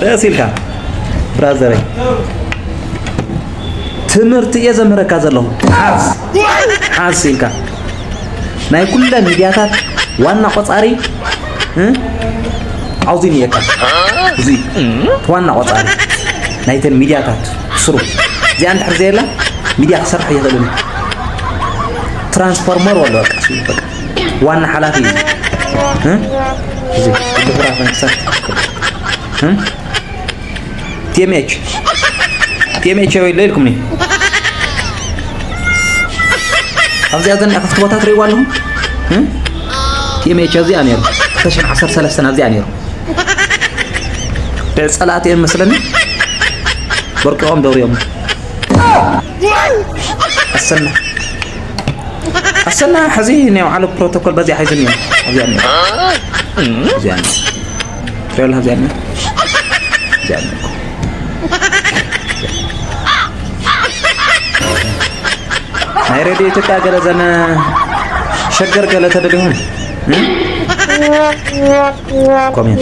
ርእ ሲልካ ብራዘረይ፣ ትምህርቲ እየ ዘምህረካ ዘለኹ። ሓዝ ሓዝ ሲልካ ናይ ኩለን ሚድያታት ዋና ቆጻሪ፣ እ? ኣብዚ እኒኤካ። እዚ ዋና ቆጻሪ ናይተን ሚድያታት ስሩ። እዚኣ እንድሕር ዘየላ ሚድያ ክሰርሕ ይኽእልን። ትራንስፎርመር ወሎ በቃ፣ በቃ ዋና ሓላፊ እዩ። እ? እዚ ድሑራት መንግስታት። እ? ቲ ኤም ኤች፣ ቲ ኤም ኤች ወይ ኢልኩምኒ። ኣብዚኣ ዘኒኣ ክፍቲ ቦታ ትርእይዋ ኣለኹም። እ? ቲ ኤም ኤች ኣብዚኣ ነይሩ። ክልተ ሽሕን ዓሰርተ ሰለስተን ኣብዚኣ ነይሩ። ብጸላእቲ እዮም መስለኒ። በርቂቖም ደውርዮም። ኣሰና። ኣሰና፣ ሕዚ ናይ ባዕሉ ፕሮቶኮል በዚኣ ሒዙ እኒኦ። ኣብዚኣ እኒኦ። እዚኣ እኒኦ። ትሪኦ ኣለኻ እዚኣ እኒኦ። እዚኣ እኒኦ። ናይ ሬድዮ ኢትዮጵያ ገለ ዘነ ሸገር ገለ ተደሊኹም። እ? ኮሜንት።